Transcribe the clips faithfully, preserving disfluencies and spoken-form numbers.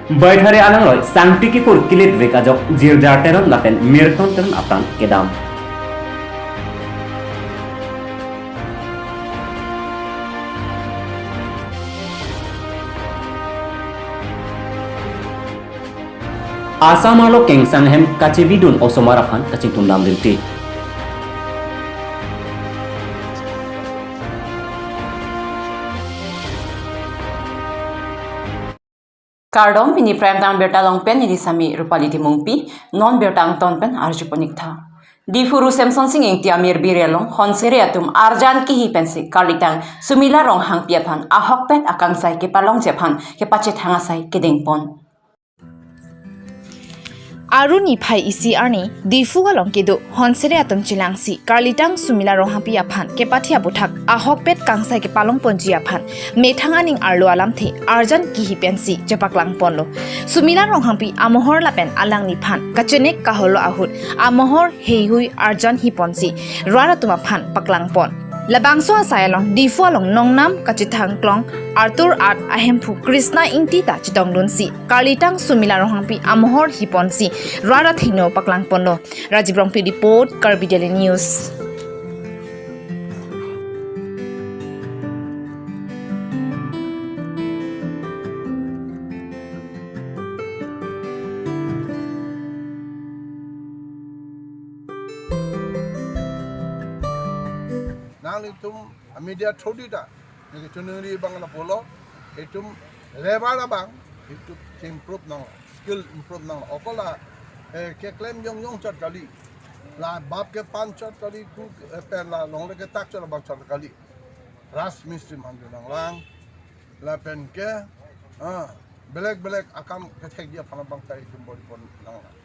Baithari alangroi sangti kikur kilit vek ajok Jirjar Teron lapen Mirton Teron aphrang kedam. Assam arlo kengsang ahem kachebidun osomar aphan kachingthum dam rinti. Kardom, pini Prime Time birta along pen neli Sami Rupali Timungpi, non birta angton pen arju pon-ik tha. Diphu Ru Semsonsing Ingti amirbi ri along Honsere atum arjan kihi pensi karlitang Sumila Ronghangpi aphan ahokpet akangsai kepalongji aphan kepachethang asai kedeng pon. Arni phai isi arni Diphu along kedo Honsere atum chelangsi karlitang Sumila Ronghangpi aphan kepathe aputhak ahokpet kangsai kepalong ponji aphan methang aning arlo alamthe arjan kihi pensi chepaklang ponlo. Sumila Ronghangpi amohor lapen alangliphan kachenek kaholo ahut amohor heihui arjan hi ponsi rat atum aphan paklang pon. Labangso asai along Diphu along nongnam kachethang klong Arthur Art ahemphu Krishna Ingti ta chetongdunsi karlitang Sumila Ronghangpi amohor hi ponsi rat athengno paklang ponlo. Rajiv Rongpi report, Karbi Daily News. Nanglitum a media thodi ta neke chunungri abang lapulo, itum level abang itum improve nang, skill improve nang. Okola, eh, keklem jongjong chot kali. La bap kepan chot kali, ku, eh, pen la longle ketak chot abang chot kali. Rajmistri mandu nanglang. Lapen ke, ah, belek belek akam kethekji aphan abang ta itum bor-i pon nanglang.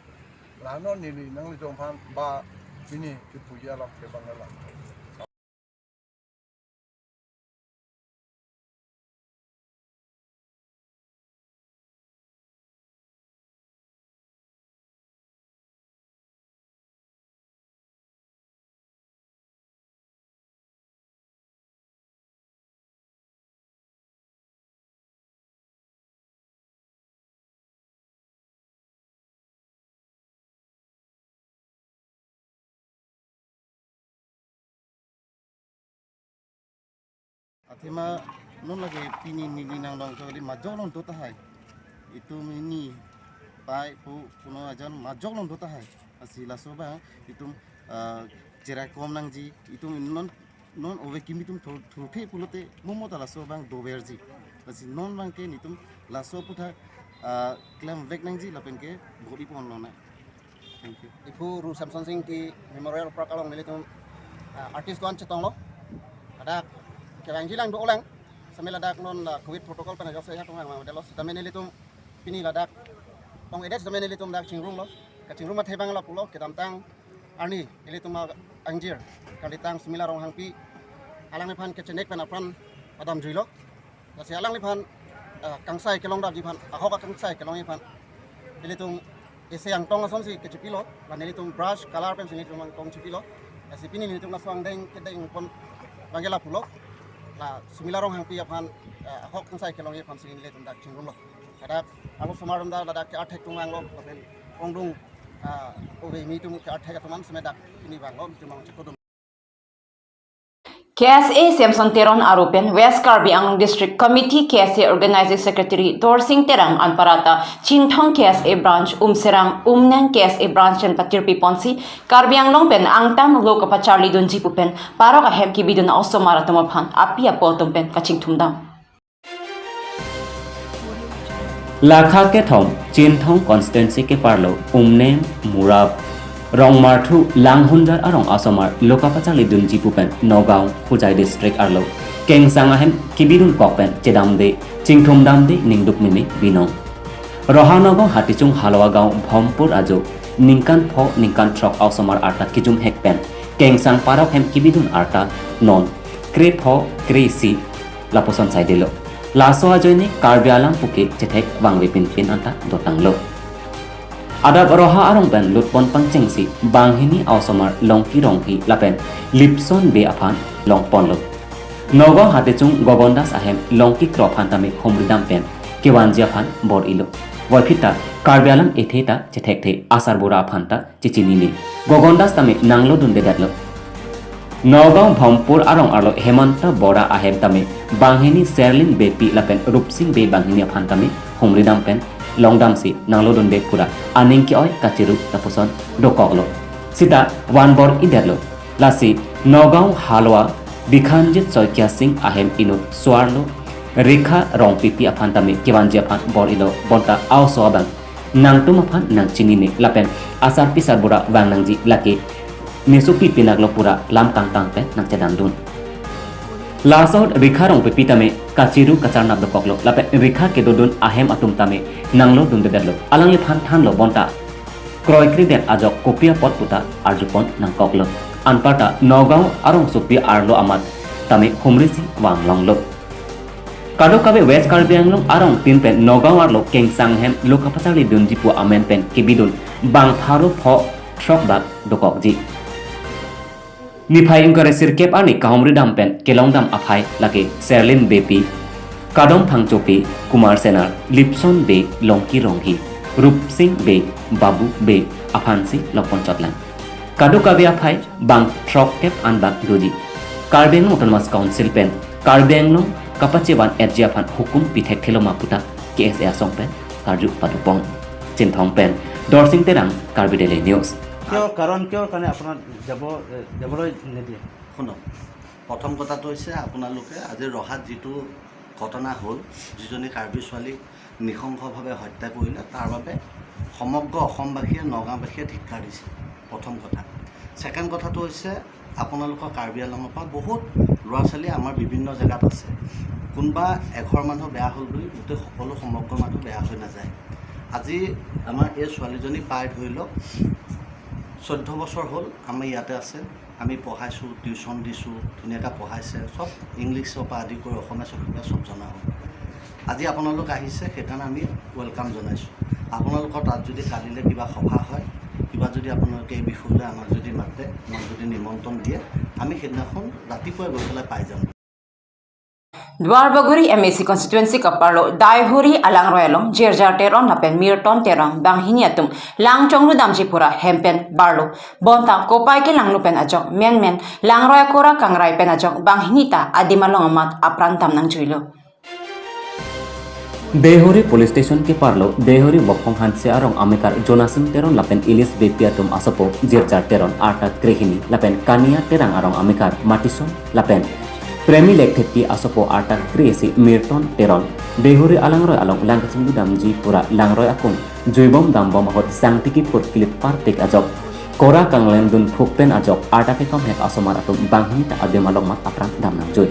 La non neli nanglitum aphan ba pini kipuji alam ke abang alam. Athema non lake pini neli nangdong kali majok along do tahai. Itum ini pai pu kuno ajan majok along do tahai. Lasi laso abang itum, ah, cherai kom nangji, itum non, non ove kimi itum thur, thurthe pulote momo ta laso abang doverji. Lasi non abang ke nitum laso aputhak, ah, klemvek nangji lapen ke bor-i pon lonang. Thank you. Diphu Ru Semsonsing Ingti Memorial Park along nelitum, ah, artist do-an chetonglo. Ladak kevangji lang do-olang. Sambil ladak non la covid protocol pen ajok se ya tong lang mang delo. Sitame nelitum pini ladak ong-edet sitame nelitum dak chingrumlo. Kachingrum athe abang lapulo, kedamtang arni ilitum angjir karlitang Sumila Ronghangpi alangliphan kachenek pen apran padamjuilo. Lasi alangliphan, ah, kangsai kelongdapji aphan, ahok akangsai kelongji aphan ilitum isi angtong asonsi kechipilo, la nelitum brush color pensi nelitum angtong chipilo. Lasi pini nelitum laso angdeng kedeng pon abang ke lapulo. La Sumila Ronghangpi aphan, ah, ahok kangsai kelongji aphansi nelitum dak chingrumlo. Ladak arlosomar atum ta ladak ke-arthek atum vanglo, lapen ongdung, ah, ove kimi atum ke-arthek atum an seme dak pini vanglo, itum ang chekodum. K S A Semson Teron aro pen West Karbi Anglong District Committee K S A Organizing Secretary Dorsing Terang anparta Chinthong K S A Branch, Umserang, Umneng K S A Branch pen patirpi ponsi Karbi Anglong pen angtan lo kapacharlidunji pu pen parok ahem kebidun osomar atum aphan api apo atum pen kachingthum dam. Lakha kethom Chinthong constituency keparlo Umneng, Murap, Rongmarthu, Langhunjar arong asomar lo kapacharlidunji pu pen Nagaon, Hojai district arlo kengsang ahem kebidun kok pen chedamde, chingthum damde ningduk meme binong. Roha Nagaon Hatichung Halwa Gaon Bhompur ajo ningkan pho ningkan throk osomar arta kejumhek pen kengsang parok hem kebidun arta non krepho kresi lapuson saidelo. Laso ajoine Karbi alam puke chethek vangve pinpin anta dotanglo. Adap Roha arong pen lutpon pangchengsi banghini osomar Longki Rongpi lapen Lipson Bey aphan longponlo. Nagaon Hatichung Gogon Das ahem Longki Kro aphan tame humridam pen kevanji aphan bor-ilo. Voiphit ta Karbi Anglong ethe ta chethekthe, asarbura aphan ta chechinine. Gogon Das tame nanglodundedetlo. Nagaon Bhampur arong arlo Hemanta Bora ahem tame banghini Serlin Beypi lapen Rupsing Bey banghini aphan tame humridam pen longdamsi nanglodunde pura aning ke-oi kachiru lapuson dokoklo. Sita van bor-idetlo. Lasi Nagaon Halwa Bikhanjit Saikia Singh ahem inut so-arlo Rekha Rongpipi aphan tame kevanji aphan bor-ilo, bonta a-oso abang nangtum aphan nangchinine lapen asarpi sarbura vang nangji lake nesopi pinaklo pura lam tangtang pen nangchedandun. Laso ahut Rekha Rongpipi tame kachiru kacharnap dokoklo lapen Rekha kedodun ahem atum tame nanglodundedetlo. Alangliphan thanlo bonta kroikredet ajok kopi apot puta arjupon nangkoklo. Anparta Nagaon arongsopi arlo amat tame humrisi vanglonglo. Kadokave West Karbi Anglong arongtin pen Nagaon arlo kengsang hem lo kapacharlidunji pu amen pen kebidun bang pharo pho throk bak dokokji. Niphai ingkoi ra sirkep arni kahumridam pen kelongdam aphai lake Serlin Beypi, Kadom Phangchopi, Kumar Senar, Lipson Bey, Longki Ronghi, Rupsing Bey, Babu Bey aphansi longponchotlang. Kadokave aphai bang throkkep an bak doji. Karbi Anglong Autonomous Council pen Karbi Anglong kapachevan-etji aphan hukum pithekthelo ma puta K S A asong pen karju padopon. Chinthong pen Dorsing Terang, Karbi Daily News. কিয়, কাৰণ কিয়ৰ কাৰণে আপোনাৰ যাব, এ, যাবলৈ নিদিয়ে? শুনক, প্ৰথম কথাটো হৈছে আপোনালোকে আজি ৰহাত যিটো ঘটনা হ'ল, যিজনী কাৰ্বি ছোৱালীক নৃশংসভাৱে হত্যা কৰিলে, তাৰ বাবে সমগ্ৰ অসমবাসীয়ে, নগাঁওবাসীয়ে ধিক্কাৰ দিছে, প্ৰথম কথা। ছেকেণ্ড কথাটো হৈছে, আপোনালোকৰ কাৰ্বি আংলঙৰ পৰা বহুত ল'ৰা ছোৱালী আমাৰ বিভিন্ন জেগাত আছে। কোনোবা এঘৰ মানুহ বেয়া হ'ল বুলি গোটেই সকলো সমগ্ৰ মানুহ বেয়া হৈ নাযায়। আজি আমাৰ এই ছোৱালীজনী প্ৰায় ধৰি লওক চৈধ্য বছৰ হ'ল আমাৰ ইয়াতে আছে। আমি পঢ়াইছোঁ, টিউচন দিছোঁ, ধুনীয়াকৈ পঢ়াইছে, চব ইংলিছৰ পৰা আদি কৰি অসমীয়া চব, চব জনা হ'ল। আজি আপোনালোক আহিছে, সেইকাৰণে আমি ৱেলকাম জনাইছোঁ। আপোনালোকৰ তাত যদি কালিলৈ কিবা সভা হয়, কিবা যদি আপোনালোকে এই বিষয়লৈ আমাক যদি মাতে, আমাক যদি নিমন্ত্ৰণ দিয়ে, আমি সেইদিনাখন ৰাতিপুৱাই গৈ পেলাই পাই যাম। Duarbagori M A C constituency keparlo Deihori alangroi along Jirjar Teron lapen Mirton Teron banghini atum lang chonglu damji pura hem pen barlo. Bonta kopai kelanglu pen ajok menmen langroi akora kangrai pen ajok banghini ta adim along amat apran dam nangjuilo. Deihori Police Station keparlo Deihori Bophong Hanse arong amekar Jonathan Teron lapen Ilis Beypi atum asopo Jirjar Teron arta krehini lapen Kania Terang arong amekar Matison lapen Premi Lekthepi asopo arta kre-isi Mirton Teron Deihori alangroi along lang kachinglu damji pura langroi akung juibom dambom ahut sangtiki phur kilip parpik ajok kora kanglemdun phuk pen ajok arta kekamhek asomar atum banghini ta adim along mat apran dam nangjui.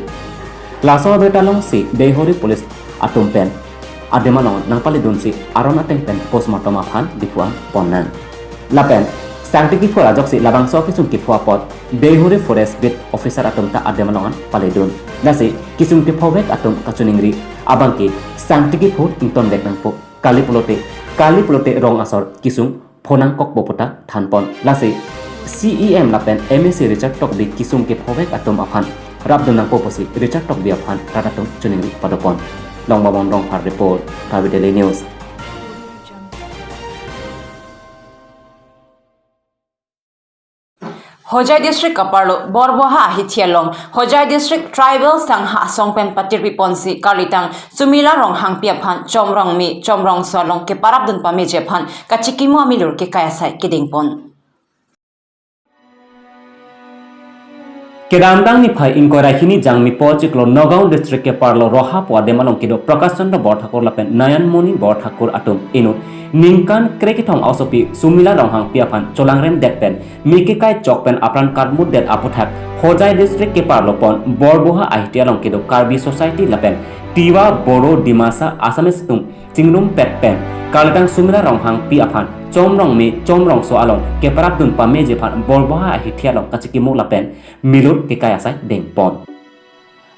Laso abirta alongsi Deihori Police atum pen adim along nangpaledunsi aron ateng pen postmortem aphan diphu-an ponnang. Lapen sangtiki phur ajoksi labangso kesung kepho apot Deihori Forest Beat Officer atum ta adim along an paledun. Lasi kesung kephovek atum kachiningri abangke sangtiki phur ingtonvek nangpo. Kali pulote, kali pulote rong asor kesung phonangkokpo puta thanpon. Lasi C E M lapen M A C Richard Tokbi kesung kephovek atum aphan rapdun nangpo pusi Richard Tokbi aphan rat atum chiningri padopon. Longbamon Rongphar report, Karbi Daily News. Hojai District keparlo Borboha ahithi along Hojai District Tribal Sangha asong pen patirpi ponsi karlitang Sumila Ronghangpi aphan Chomrong Me, Chomrongso along keparapdun pameji aphan kachikimo amilur kekai asai kedengpon. Kedamtang niphai ingkoi ra hini jangmi po chiklo Nagaon District keparlo Roha pu adim along kedo Prakash Chandra Borthakur lapen Nayan Moni Borthakur atum inut ningkan krekethom aosopi Sumila Ronghangpi aphan cholangremdet pen me kekai chok pen apran karmutdet aputhak Hojai District keparlo pon Borboha ahithi along kedo Karbi Society lapen Tiwa, Boro, Dimasa, Assamese atum chingrumpet pen karlitang Sumila Ronghangpi aphan Chomrong Me, Chomrongso along keparapdun pameji aphan Borboha ahithi along kachikimo lapen milur kekai asai dengpon.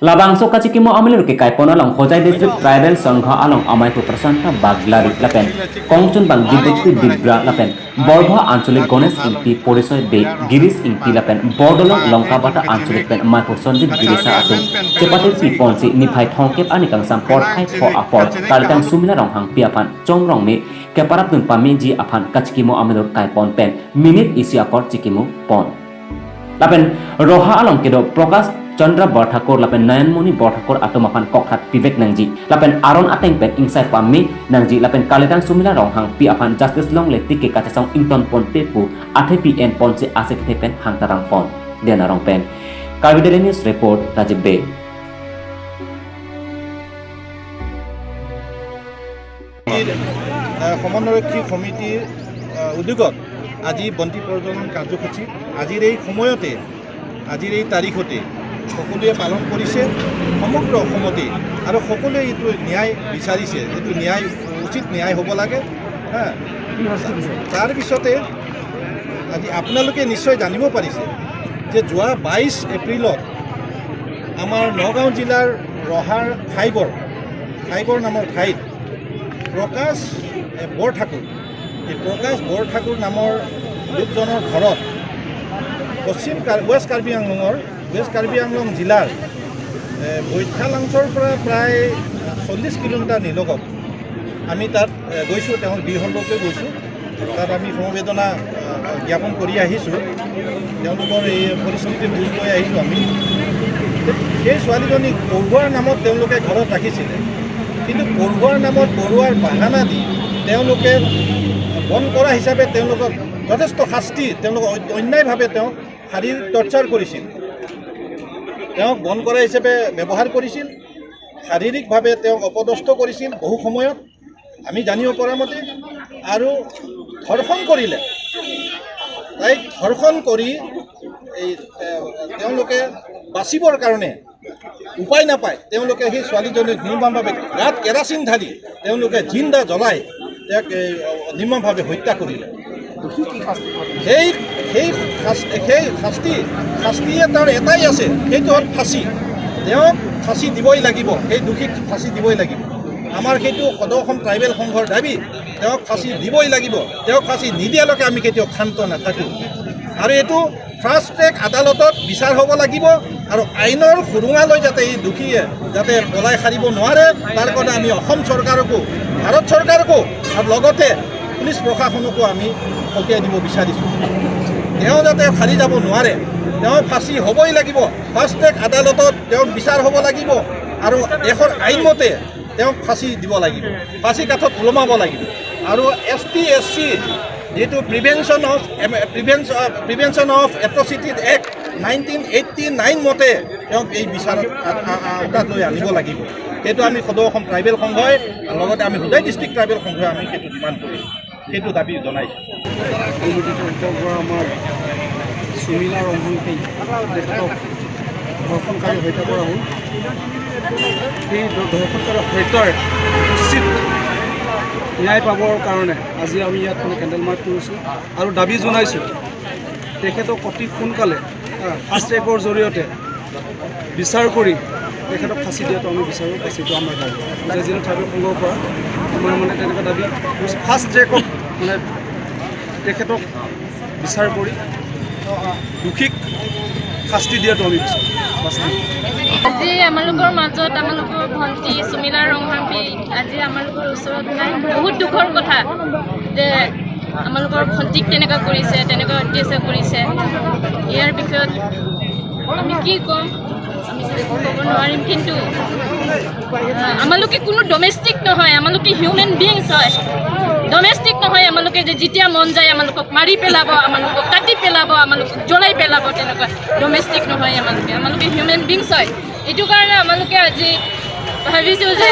Labangso kachikimo amilur ke kaipon along Hojai District Tribal Sangha along amei pu Prasanta Baglari lapen kongchunbang Dibyajyoti Dibra lapen Borbha Ancholik Ganesh Ingti, Porisoi Bey, Girish Ingti lapen Bordolong Longkabata Ancholik pen meiphu Sanjit Girisa atum chepatirpi ponsi niphai thomkep arni kangsam porphai pho apor Kalitang Sumila Ronghangpi aphan chomrong me keparap dun pameji aphan kachikimo amilur kaipon pen minute isi apor chikimo pon. Lapen Roha along kedo Prakash Chandra Borthakur lapen Nayanmoni Borthakur atum aphan kokthat pivek nangji. Lapen aron ateng pen ingsai pame nangji lapen Kalitang Sumila Ronghangpi aphan justice longle tik ke kachesong ingtonponpe pu athepi enponsi asekte pen hangtarang pon. Dena Rong pen Karbi Daily News Report, Rajiv Bey. আহ, সমন্বয়ৰক্ষী সমিতিৰ, আহ, উদ্যোগত আজি বন্তি প্ৰজ্বলন কাৰ্যসূচী আজিৰ এই সময়তে, আজিৰ এই তাৰিখতে সকলোৱে পালন কৰিছে সমগ্ৰ অসমতে। আৰু সকলোৱে এইটো ন্যায় বিচাৰিছে, এইটো ন্যায়, উচিত ন্যায় হ'ব লাগে। হা, তাৰ পিছতে আজি আপোনালোকে নিশ্চয় জানিব পাৰিছে যে যোৱা বাইছ এপ্ৰিলত আমাৰ নগাঁও জিলাৰ ৰহাৰ ফাইবৰ, ফাইবৰ নামৰ ঠাইত প্ৰকাশ, এ, বৰঠাকুৰ, এই প্ৰকাশ বৰঠাকুৰ নামৰ লোকজনৰ ঘৰত পশ্চিম কাৰ-, ৱেষ্ট কাৰ্বি আংলঙৰ, ৱেষ্ট কাৰ্বি আংলং জিলাৰ, এ, বৈঠালাংচৰ পৰা প্ৰায় চল্লিছ কিলোমিটাৰ নিলগত আমি তাত, এ, গৈছোঁ, তেওঁৰ গৃহলৈকে গৈছোঁ। তাত আমি সমবেদনা, আহ, জ্ঞাপন কৰি আহিছোঁ। তেওঁলোকৰ এই পৰিস্থিতি বুজ লৈ আহিছোঁ আমি। সেই ছোৱালীজনী পঢ়ুৱাৰ নামত তেওঁলোকে ঘৰত ৰাখিছিলে, কিন্তু পঢ়ুৱাৰ নামত, পঢ়ুৱাৰ বাহানা দি তেওঁলোকে বন্ধ কৰা হিচাপে তেওঁলোকক যথেষ্ট শাস্তি, তেওঁলোকক অ-, অন্যায়ভাৱে তেওঁক শাৰীৰিক টৰ্চাৰ কৰিছিল। তেওঁক বন্ধ কৰা হিচাপে ব্যৱহাৰ কৰিছিল, শাৰীৰিকভাৱে তেওঁক অপদস্থ কৰিছিল বহু সময়ত। আমি জানিব পৰা মতে, আৰু ধৰ্ষণ কৰিলে, তাইক ধৰ্ষণ কৰি এই, এ, তেওঁলোকে বাচিবৰ কাৰণে উপায় নাপায়, তেওঁলোকে সেই ছোৱালীজনীক নিৰ্মমভাৱে গাত কেৰাচিন ঢালি তেওঁলোকে জিন্দা জ্বলাই তেওঁক, এ, নিৰ্মমভাৱে হত্যা কৰিলে। সেই, সেই শাস-, সেই শাস্তি, শাস্তিয়ে তাৰ এটাই আছে, সেইটো হ'ল ফাঁচী। তেওঁক ফাঁচী দিবই লাগিব, সেই দোষীক ফাঁচী দিবই লাগিব। আমাৰ সেইটো সদৌ অসম ট্ৰাইবেল সংঘৰ দাবী, তেওঁক ফাঁচী দিবই লাগিব। তেওঁক ফাঁচী নিদিয়ালৈকে আমি কেতিয়াও ক্ষান্ত নাথাকো। আৰু এইটো ফাষ্ট ট্ৰেক আদালতত বিচাৰ হ'ব লাগিব। আৰু আইনৰ সুৰুঙালৈ যাতে এই দোষীয়ে যাতে পলাই সাৰিব নোৱাৰে, তাৰ কাৰণে আমি অসম চৰকাৰকো, ভাৰত চৰকাৰকো আৰু লগতে পুলিচ প্ৰশাসনকো আমি সকীয়াই দিব বিচাৰিছো। তেওঁ যাতে সাৰি যাব নোৱাৰে, তেওঁ ফাঁচী হ'বই লাগিব। ফাষ্ট ট্ৰেক আদালতত তেওঁৰ বিচাৰ হ'ব লাগিব আৰু দেশৰ আইন মতে তেওঁক ফাঁচী দিব লাগিব, ফাঁচী কাঠত ওলমাব লাগিব। আৰু এছ টি এছ চি যিটো prevention of, prevention, prevention of এট্ৰচিটিজ এক্ট নাইনটিন এইটি নাইন মতে তেওঁক এই বিচাৰত আ-, আ-, আ-, আওতাত লৈ আনিব লাগিব। সেইটো আমি সদৌ অসম ট্ৰাইবেল সংঘই, লগতে আমি হোজাই ডিষ্ট্ৰিক্ট ট্ৰাইবেল সংঘই আমি সেইটো ডিমাণ্ড কৰিম, সেইটো দাবী জনাইছোঁ। কমিটিৰ অধ্যক্ষ আমাৰ সুমিলা ৰংহাংপি তেখেতক ধৰ্ষণকাৰী হত্যা কৰা হ'ল। সেই ধ-, ধৰ্ষণকাৰী হত্যাৰ উচিত ন্যায় পাবৰ কাৰণে আজি আমি ইয়াত মানে কেণ্ডেল মাৰ্চ কৰিছোঁ আৰু দাবী জনাইছোঁ তেখেতক অতি সোনকালে, আহ, ফাষ্ট ট্ৰেকৰ জৰিয়তে বিচাৰ কৰি তেখেতক ফাঁচী দিয়াটো আমি বিচাৰোঁ। ফাঁচীটো আমাৰ দাবী। যে যিটো ট্ৰাইবেল সংঘৰ পৰা আমাৰ মানে তেনেকুৱা দাবী, ফাষ্ট ট্ৰেকত মানে তেখেতক বিচাৰ কৰি দোষীক শাস্তি দিয়াটো আমি বিচাৰোঁ। বাছ। আজি আমালোকৰ মাজত আমালোকৰ ভণ্টি সুমিলা ৰংহাংপি আজি আমালোকৰ ওচৰত নাই। বহুত দুখৰ কথা যে আমালোকৰ ভণ্টিক তেনেকুৱা কৰিছে, তেনেকুৱা অত্যাচাৰ কৰিছে। ইয়াৰ বিষয়ত আমি কি ক'ম, আমি একো ক'ব নোৱাৰিম। কিন্তু, আহ, আমালোকে কোনো ডমেষ্টিক নহয়, আমালোকে হিউমেন বিংছ হয়। ডমেষ্টিক নহয় আমালোকে যে যেতিয়া মন যায় আমালোকক মাৰি পেলাব, আমালোকক কাটি পেলাব, আমালোকক জ্বলাই পেলাব, তেনেকুৱা ডমেষ্টিক নহয় আমালোকে। আমালোকে হিউমেন বিংছ হয়। এইটো কাৰণে আমালোকে আজি ভাবিছোঁ যে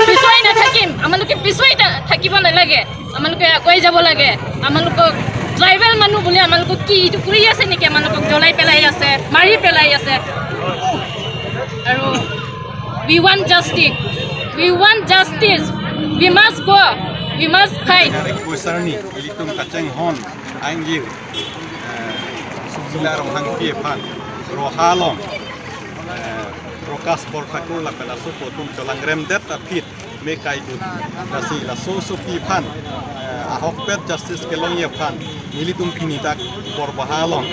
পিছুৱাই নাথাকিম, আমালোকে পিছুৱাই থা-, থাকিব নালাগে, আমালোকে আগুৱাই যাব লাগে। আমালোকক ট্ৰাইবেল মানুহ বুলি আমালোকক কি এইটো কৰি আছে নেকি? আমালোকক জ্বলাই পেলাই আছে, মাৰি পেলাই আছে। আৰু we want justice, we want justice, we must go, we must fight. Tarik Boisarni, ilitum kachinghon angjir, eh, Sumilar Ronghangpi aphan, Roha along, eh, Kasbor Thakur lapen asopo atum chelangrem det aphi me kaidun. Lasi laso asopi aphan, eh, ahokpet justice kelongji aphan nelitum pini dak Borbaha along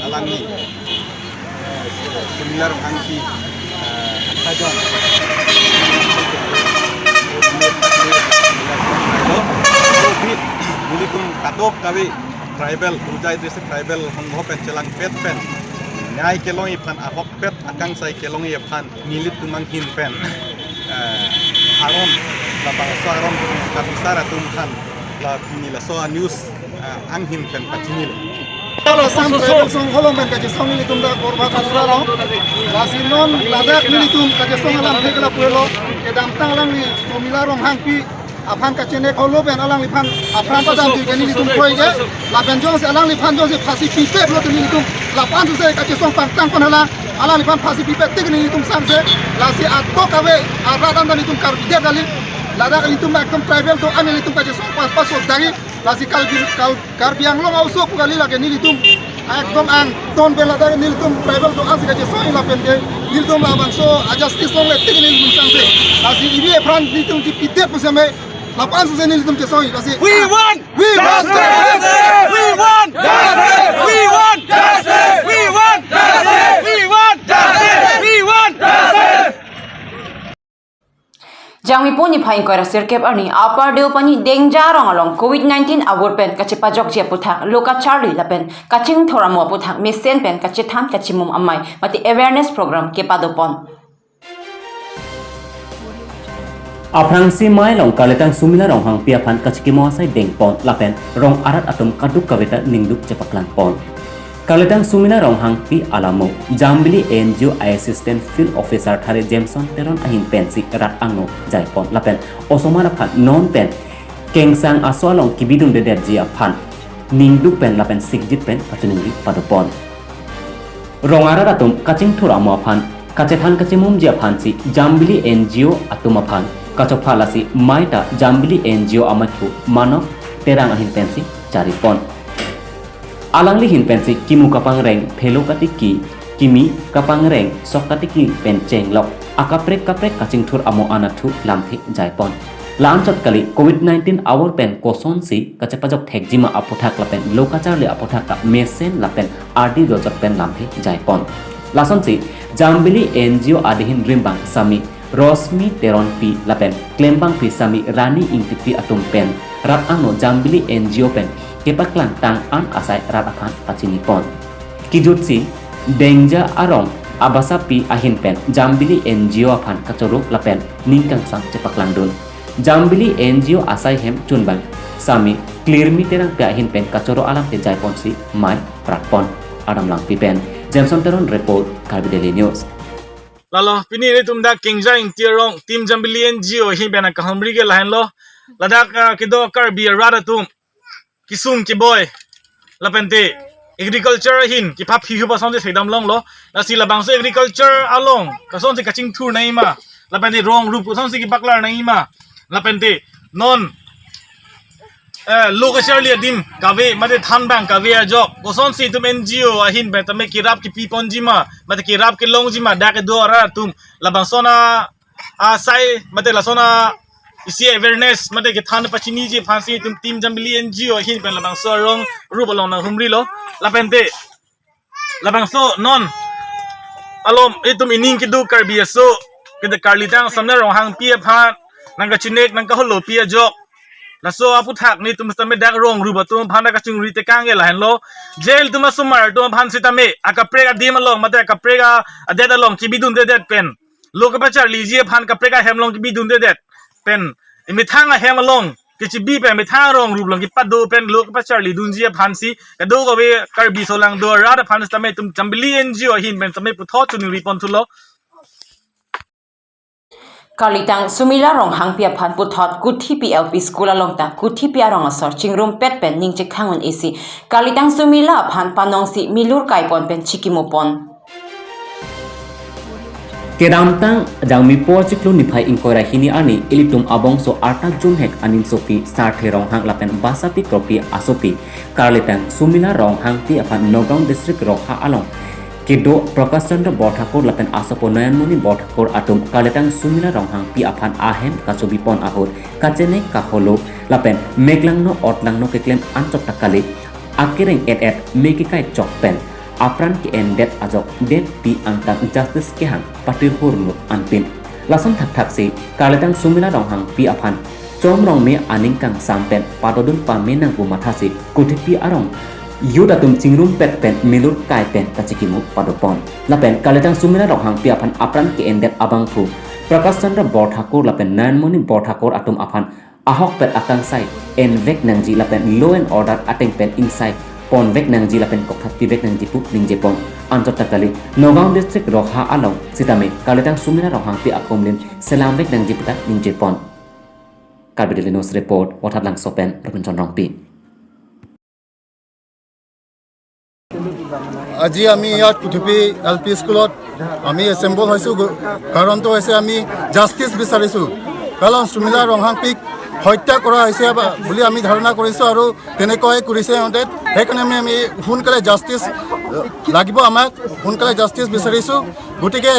alangli, eh, Sumila Ronghangpi, eh, Akhajon. Nelitum kadokave tribal, Hojaidri District Tribal Sangho pen chelangpet pen nyai kelongji aphan, ahokpet akangsai kelongji aphan nelitum anghin pen, eh, aron, labangso aron kabisar atum aphan la pini laso a-news, eh, anghin pen pachinilo. Assam Tribal Sangho along pen kachesong nelitum dak Borbaha Kasra along. Lasi non ladak nelitum kachesong alamthe ke lapu helo, kedamtang alangli Sumila Ronghangpi aphan kachenek holo pen alangliphan apran padam di ke nelitum kroi ke, lapen jongsi alangliphan jongsi phasi pipet lo ke nelitum lapu-an suse kachesong pangtang pon hala, alangliphan phasi pipet tik nelitum sangse. Lasi atok ave arat anta nelitum karbidet kali. Ladak nelitum ekdom tribal do-an nelitum kachesong pas pas so dari. Lasi Karbi, Kar-, Karbi Anglong a-oso pu kali lake nelitum ekdom angton pen ladak nelitum tribal do-an si kachesong lapen ke nelitum labangso a-justice longle tik nelitum sangse. Lasi ibi apran nelitum kepidet pusitame lapu-an suse nelitum chesong lasi. We want We want justice! We want justice! We want justice! We want justice! We want justice! We want justice! Jangmipo niphai ingkoi ra sirkep arni Upper Deopani Dengja arong along covid nineteen avur pen kachepajokji aputhak lo kacharli lapen kachingthur amo aputhak mesen pen kachethan kachimum amei mate awareness program kepadopon. Aphrangsi mei along karlitang Sumila Ronghangpi aphan kachikimo asai dengpon lapen rong arat atum kadokave ta ningduk chepaklangpon. Karlitang Sumila Ronghangpi alamo Jambili A N G O Assistant Field Officer thare Jameson Teron ahin pensi rat angno jaipon lapen osomar aphan non pen kengsang aso along kebidundedetji aphan ningduk pen lapen sikjit pen kachiningri padopon. Rong arat atum kachingthur amo aphan kachethan kachimumji aphansi Jambili N G O atum aphan kachopha lasi mei ta Jambili N G O amathu Manov Terang ahin pensi charipon. Alangli ahin pensi kimu kapangreng phelo katiki, kimi kapangreng sok katiki pen chenglok akaprek kaprek kachingthur amo anatthu lamthe jaipon. La-anchot kali covid nineteen avur pen kosonsi kachepajok thekjima aputhak lapen lo kacharli aputhak ta mesen lapen ardi dojok pen lamthe jaipon. Lasonsi Jambili N G O adehin rimbang sami Rosmi Teronpi lapen klembangpi sami Rani Ingtipi atum pen rat angno Jambili N G O pen kepaklang tang an asai rat aphan pachinipon. Kijutsi Dengja arong abasapi ahin pen Jambili N G O aphan kachoro lapen ning kangsam chepaklangdun. Jambili N G O asai hem chunbang sami Klirmi Terangpi ahin pen kachoro alamthe jaiponsi mei pratpon. Adam Langpi pen Jameson Teron report, Karbi Daily News. Lalo, pini nelitum dak Kengja Ingti arong, Team Jambili N G O ahin pen akahumri ke lahenlo. Ladak, ah, kedo Karbi arat atum kesung keboi lapente agriculture ahin kepaphi hu pasonsi thekdam longlo. Lasi labangso agriculture along kosonsi kachingthur nangji ma, lapente rong rup kosonsi kepaklar nangji ma, lapente non, eh, lo kacharli adim kave mate thanbang kave ajok kosonsi itum N G O ahin pen tame kerap kepiponji ma mate kerap kelongji ma, dak kedo arat atum labangso na asai mate lason a isi awareness mate kethan pachiniji aphansi itum Team Jambili N G O ahin pen labangso arong rup along nanghumrilo. Lapente labangso non alom itum ining kedo Karbi aso, kedo karlitang Sumila Ronghangpi aphan nangkachinek nangkaholopi ajok, laso aputhak nelitum sitame dak rong rup atum aphan kachingri tekang ke lahenlo. Je ilitum asomar atum aphan sitame akaprek adim along mate akaprek a-, adet along kebidundedet pen lo kepacharliji aphan kaprek ahem along kebidundedet pen, emethang ahem along kechibi pen, emethang arong rup along kepado pen lo kepacharlidunji aphansi kadokave Karbi aso along do arat aphan sitame itum Jambili N G O ahin pen sitame puthot choningriponthulo. Karlitang Sumila Ronghangpi aphan puthot Kuthipi L P School along ta Kuthipi arong asor chingrumpet pen ning chekhang un-esi karlitang Sumila aphan panongsi milur kaipon pen chikimopon. Kedamtang Jangmipo achiklo niphai ingkoi ra hini arni ilitum abongso arta jumhek aninsopi Sarthe Ronghang lapen basapi kropi asopi karlitang Sumila Ronghangpi aphan Nagaon District Roha along kedo Prakash Chandra Borthakur lapen asopo Nayanmoni Borthakur atum Karlitang Sumila Ronghangpi aphan ahem kachobipon ahut kachenek kaholo lapen meklangno otlangno keklem anchot ta kali, akereng et-et me kekai chok pen apran ke-endet ajok detpi angtan justice kehang patirhur nu anpin. Lason thakthaksi Karlitang Sumila Ronghangpi aphan chomrong me aning kangsam pen padodun pame nangpu mathasi Kuthepi arong youth atum chingrumpet pen milur kai pen kachikimo padopon. Lapen Karlitang Sumila Ronghangpi aphan apran ke-endet abangphu Prakash Chandra Borthakur lapen Nayanmoni Borthakur atum aphan ahokpet akangsai envek nangji lapen law and order ateng pen ingsai ponvek nangji lapen kokthat pivek nangji pu ningjepon. Anchot ta kali, Nagaon district Rokha along sitame Karlitang Sumila Ronghangpi akumlim selamvek nangji puta ningjepon. Karbi Daily News Report, Vothatlangso pen Robinson Rongpi. আজি আমি ইয়াত কুথুপি L P স্কুলত আমি এছেম্বল হৈছোঁ। গ- কাৰণটো হৈছে আমি জাষ্টিচ বিচাৰিছোঁ। কাৰণ সুমিলা ৰংহাংপীক হত্যা কৰা হৈছে বা- বুলি আমি ধাৰণা কৰিছোঁ আৰু তেনেকৈ কৰিছে সিহঁতে। সেইকাৰণে আমি আমি সোনকালে জাষ্টিচ, আহ, লাগিব আমাক, সোনকালে জাষ্টিচ বিচাৰিছোঁ। গতিকে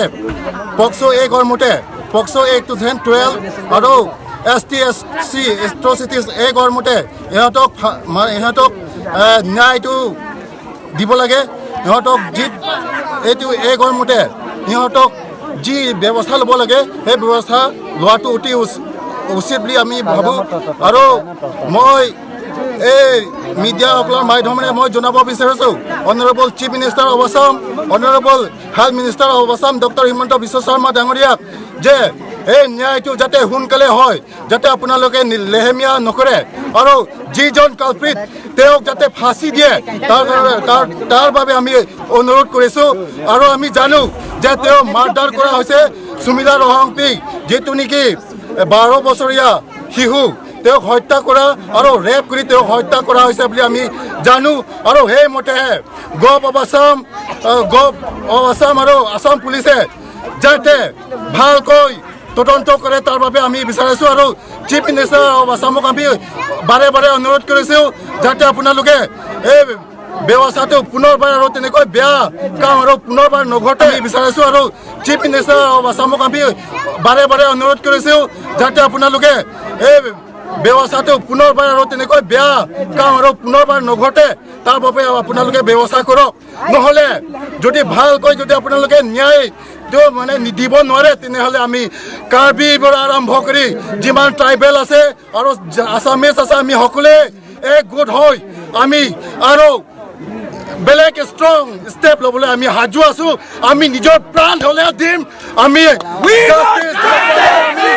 পক্সো এক্টৰ মতে, POCSO act two thousand twelve আৰু এছ টি এছ চি এট্ৰচিটিজ এক্টৰ মতে ইহঁতক ফা- মা- ইহঁতক, আহ, ন্যায়টো দিব লাগে। ইহঁতক যি এইটো এক্টৰ মতে ইহঁতক যি ব্যৱস্থা ল'ব লাগে, সেই ব্যৱস্থা লোৱাটো অতি উচ- উচিত বুলি আমি ভাবোঁ। আৰু মই এই মিডিয়াসকলৰ মাধ্যমেৰে মই জনাব বিচাৰিছোঁ, Honourable Chief Minister of Assam, Honourable Health Minister of Assam, doctor Himanta বিশ্ব শৰ্মা ডাঙৰীয়াক যে এই ন্যায়টো যাতে সোনকালে হয়, যাতে আপোনালোকে নি- লেহেমীয়া নকৰে আৰু যিজন কালপ্ৰিট তেওঁক যাতে ফাঁচী দিয়ে, তাৰ কাৰণে- তাৰ- তাৰ বাবে আমি অনুৰোধ কৰিছোঁ। আৰু আমি জানো যে তেওঁ মাৰ্ডাৰ কৰা হৈছে সুমিলা ৰংহাংপী, যিটো নেকি বাৰ বছৰীয়া শিশু, তেওঁক হত্যা কৰা আৰু ৰেপ কৰি তেওঁক হত্যা কৰা হৈছে বুলি আমি জানো। আৰু সেইমতেহে gov of Assam, ah, gov of Assam আৰু আছাম পুলিচে যাতে ভালকৈ তদন্ত কৰে, তাৰ বাবে আমি বিচাৰিছোঁ। আৰু চিফ মিনিষ্টাৰ অৱ আছামক আমি বাৰে বাৰে অনুৰোধ কৰিছোঁ যাতে আপোনালোকে এই ব্যৱস্থাটো পুনৰবাৰ আৰু তেনেকৈ বেয়া কাম আৰু পুনৰবাৰ নঘটে আমি বিচাৰিছোঁ। আৰু চিফ মিনিষ্টাৰ অৱ আছামক আমি বাৰে বাৰে অনুৰোধ কৰিছোঁ যাতে আপোনালোকে এই ব্যৱস্থাটো পুনৰবাৰ আৰু তেনেকৈ বেয়া কাম আৰু পুনৰবাৰ নঘটে, তাৰ বাবে আপোনালোকে ব্যৱস্থা কৰক। নহ'লে যদি ভালকৈ যদি আপোনালোকে ন্যায় তেওঁ মানে নি- দিব নোৱাৰে, তেনেহ'লে আমি কাৰ্বিৰ পৰা আৰম্ভ কৰি যিমান ট্ৰাইবেল আছে আৰু জা- আছামিজ আছে, আমি সকলোৱে একগোট হৈ আমি আৰু বেলেগ ষ্ট্ৰং ষ্টেপ ল'বলৈ আমি সাজু আছোঁ। আমি নিজৰ প্ৰাণ হ'লেও দিম। আমি জাষ্টিচ নাপালেও আমি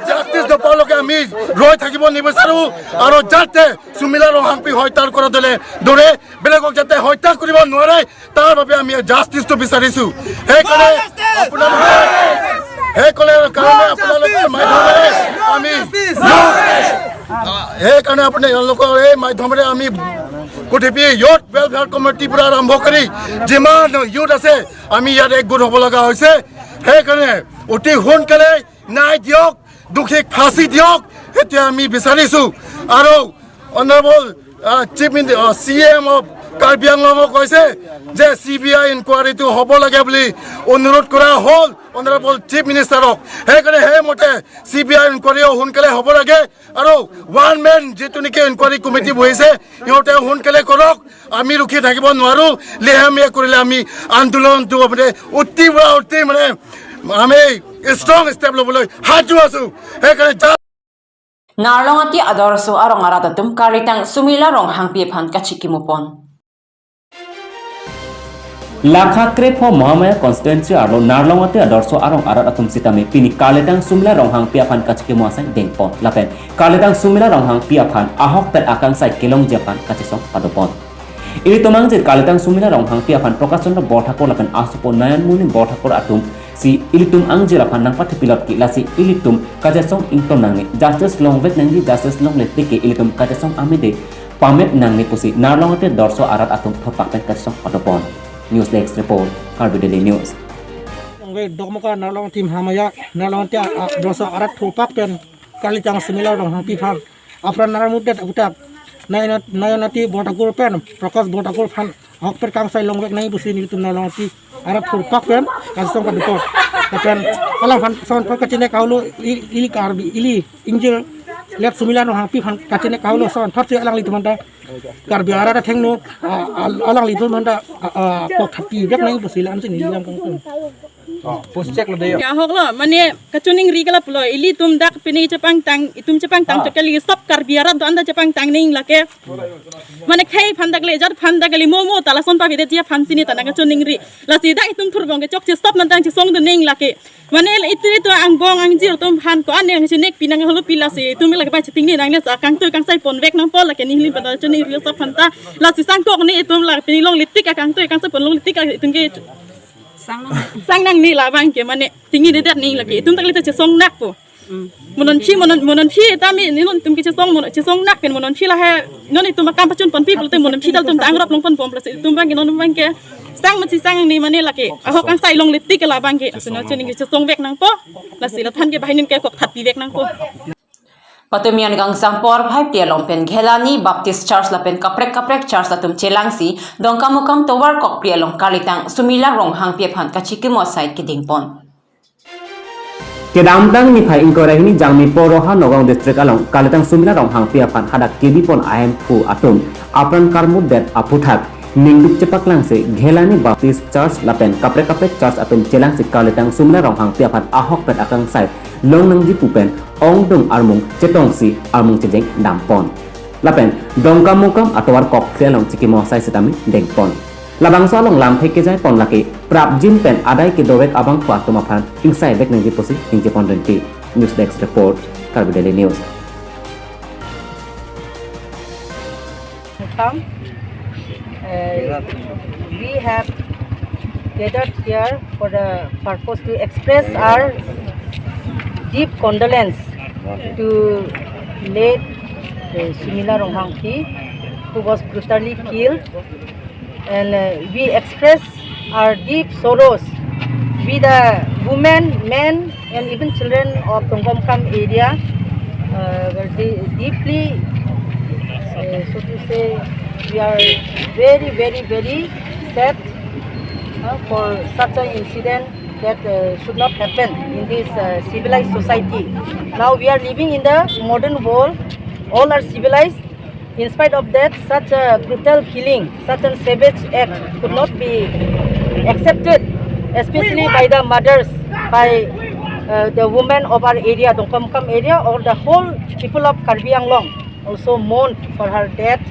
জাষ্টিচ নাপালৈকে আমি ৰৈ থাকিব নিবিচাৰোঁ। আৰু যাতে সুমিলা ৰংহাংপী হত্যাৰ কৰা দলে দৰে বেলেগক যাতে হত্যা কৰিব নোৱাৰে, তাৰ বাবে আমি জাষ্টিচটো বিচাৰিছোঁ। সেইকাৰণে আপোনালোকে সেইকাৰণে কাৰণে আপোনালোকৰ মাধ্যমেৰে আমি সেইকাৰণে আপোনালোকৰ এই মাধ্যমেৰে আমি কুথুপি য়ুথ ৱেলফেয়াৰ কমিটিৰ পৰা আৰম্ভ কৰি যিমান য়ুথ আছে, আমি ইয়াত একগোট হ'ব লগা হৈছে। সেইকাৰণে অতি সোনকালে ন্যায় দিয়ক, দোষীক ফাঁচী দিয়ক, এতিয়া আমি বিচাৰিছোঁ। আৰু honourable, uh, chief mini- uh, C M of Karbi আংলঙক কৈছে যে চি বি আই ইনকুৱাৰীটো হ'ব লাগে বুলি অনুৰোধ কৰা হ'ল অনাৰেবল চিফ মিনিষ্টাৰক। সেইকাৰণে সেইমতে চি বি আই ইনকুৱাৰীও সোনকালে হ'ব লাগে। আৰু ওৱান মেন যিটো নেকি ইনকুৱাৰী কমিটি বহিছে, সিহঁতে সোনকালে কৰক। আমি ৰখি থাকিব নোৱাৰোঁ। লেহেমীয়া কৰিলে আমি আন্দোলনটো মানে অতি পৰা অতি মানে আমি ষ্ট্ৰং ষ্টেপ ল'বলৈ সাজু আছোঁ। সেইকাৰণে জা- Narlongati adorso arong arat atum Karlitang Sumila Ronghangpi aphan kachikimupon. Lakha krepho Mahamaya constituency arlo Narlongati adorso arong arat atum sitame pini Karlitang Sumila Ronghangpi aphan kachikimo asai dengpon lapen Karlitang Sumila Ronghangpi aphan ahokpet akangsai kelongji aphan kachesong padopon. Ilitum angjir Karlitang Sumila Ronghangpi aphan Prakash Chandra Borthakur lapen asopo Nayanmoni Borthakur atum si ilitum angjir aphan nangpathipilotke, lasi ilitum kachesong ington nangne, justice longvek nangji, justice longle tike ilitum kachesong amede pamep nangne pusi Narlongati adorso arat atum thopak pen kachesong padopon. News Desk Report, Karbi Daily News. Longve Dokmoka Narlongati Mahamaya, Narlongati adorso arat thopak pen Karlitang Sumila Ronghangpi aphan apran naramudet agutak Nayanati Borthakur pen Prakash Borthakur aphan ahokpet kangsai longvek nangji pusi nelitum Nayanati arat thurpak pen kachesong kadokok. Lapen alangphan son pon kachini kaholo i-, ili Karbi ili ingjir let Sumila Ronghangpi aphan kachini kaholo son thotsi alanglitum anta Karbi arat athengno, ah, al-, alanglitum anta, ah, ah, kok thappi vek nangji pusi la-ansi neli lam kangtung. Oh, pushcheck lo dei. Ya, ahok lo, mane kachiningri ke lapulo, ilitum dak pini chepangtang, itum chepangtang Ah. chokali stop Karbi arat do anta chepangtang ning lake. Mane khei aphan dak le, jat aphan dak le, momo ta lason pavidet ji aphan si neta nangkachiningri. Lasi dak itum thurbong ke chokche stop nangtang chesongdun ning lake. Mane itum itum angbong angjir atum aphan ko-an nangchinekpi nangholopi lasi itum lake bai chiting ni nangne sa kangtui kangsai ponvek nangpo lake neli pen ta chiningri stop aphan ta. Lasi sangkok ni itum la pini longle tik akangtui kangsai pon longle tik a itum ke sang nangne labang ke mane tingni dedet ning lake itum tak le ta chesong nakpo. Mo non phi, mo non, mo non phi ta mi ni non itum ke chesong, mo non chesong nak pen mo non phi lahai non itum akam pachun ponpi pulote mo non phi ta itum ta angrop long ponbom lasi itum abang ke non abang ke sang masi sang ni mane lake ahok kangsai longle tik ke labang ke. Lasi non chiningri chesongvek nangpo. Lasi lathan ke banghini ke kok thappi vek nangpo. Patumi an kangsam apor phai phli along pen Ghelani Baptist Church lapen kaprek kaprek church atum chelangsi Dongkamukam tovar kokphli along kalitang Sumila Ronghangpi aphan kachikimo asai kedengpon. Kedamtang niphai ingkoi ra hini Jangmi Poroha Nagaon District along kalitang Sumila Ronghangpi aphan hadak kebipon ahemphu atum apran karmutdet aphuthak ningduk chepaklangsi Ghelani Baptist Church lapen kaprek kaprek church atum chelangsi kalitang Sumila Ronghangpi aphan ahokpet akangsai long nangji pu pen ongdung armung chetongsi armung chejeng dampon. Lapen Dongkamukam atovar kokphli along chikimo asai sitame dengpon. Labangso along lamthe kejaipon lake prapjin pen adai kedovek abangphu atum aphan ingsaivek nangji pusi ningjepon dunti. News Desk Report, Karbi Daily News. Come. Uh, we have gathered here for the purpose to express our deep condolence to late, uh, Sumila Ronghangpi, who was brutally killed. And, uh, we express our deep sorrows with the women, men, and even children of Dongkamukam area. Uh, we're de-, deeply, uh, so to say, we are very, very, very sad, uh, for such an incident that, uh, should not happen in this, uh, civilized society. Now we are living in the modern world. All are civilized. In spite of that, such a brutal killing, such a savage act could not be accepted, especially by the mothers, by, uh, the women of our area, Dongkamukam area, or the whole people of Karbi Anglong also mourned for her death.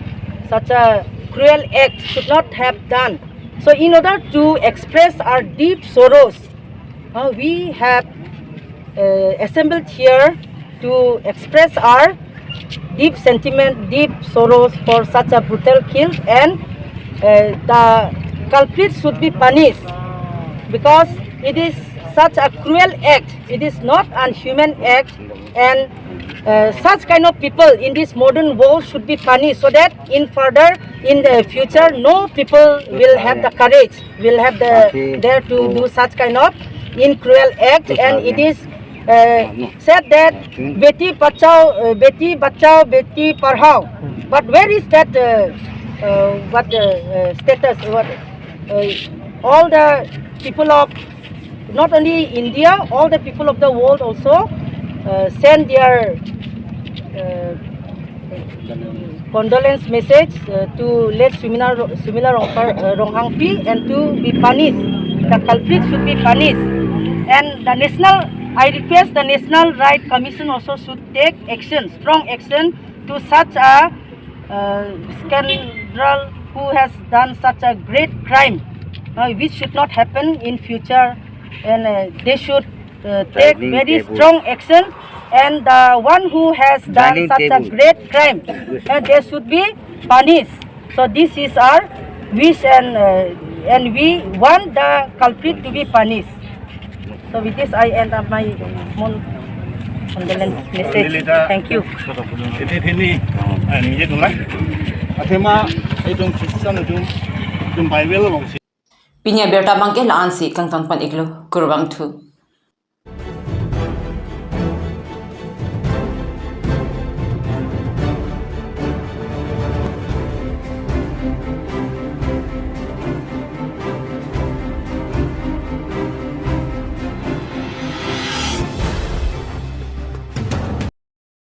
Such a cruel act should not have done. So in order to express our deep sorrows, uh, we have, uh, assembled here to express our deep sentiment, deep sorrows for such a brutal kill, and, uh, the culprit should be punished because it is such a cruel act. It is not an human act, and, uh, such kind of people in this modern world should be punished so that in further, in the future, no people will have the courage, will have the dare to do such kind of in cruel act, and it is, uh, said that beti bachao, uh, beti bachao, beti padhao. But where is that, uh, uh, what, uh, uh, status? What, uh, all the people of not only India, all the people of the world also, uh, send their, uh, condolence message, uh, to late Sumila, Sumila Rongpar-, uh, Ronghangpi, and to be punished. The culprit should be punished. And the national, I request the National Right Commission also should take action, strong action to such a, uh, scoundrel who has done such a great crime, uh, which should not happen in future, and, uh, they should, uh, take very strong action, and the one who has done such a great crime, uh, they should be punished. So this is our wish, and, uh, and we want the culprit to be punished. So with this, I end up my small condolence message. Thank you. Ini, ini, ah, ini itu lah. Athema itu Kristen itu, itu Bible bangsi. Pini abirta abangke la-ansi kangton pon-iklo, kurvangthu.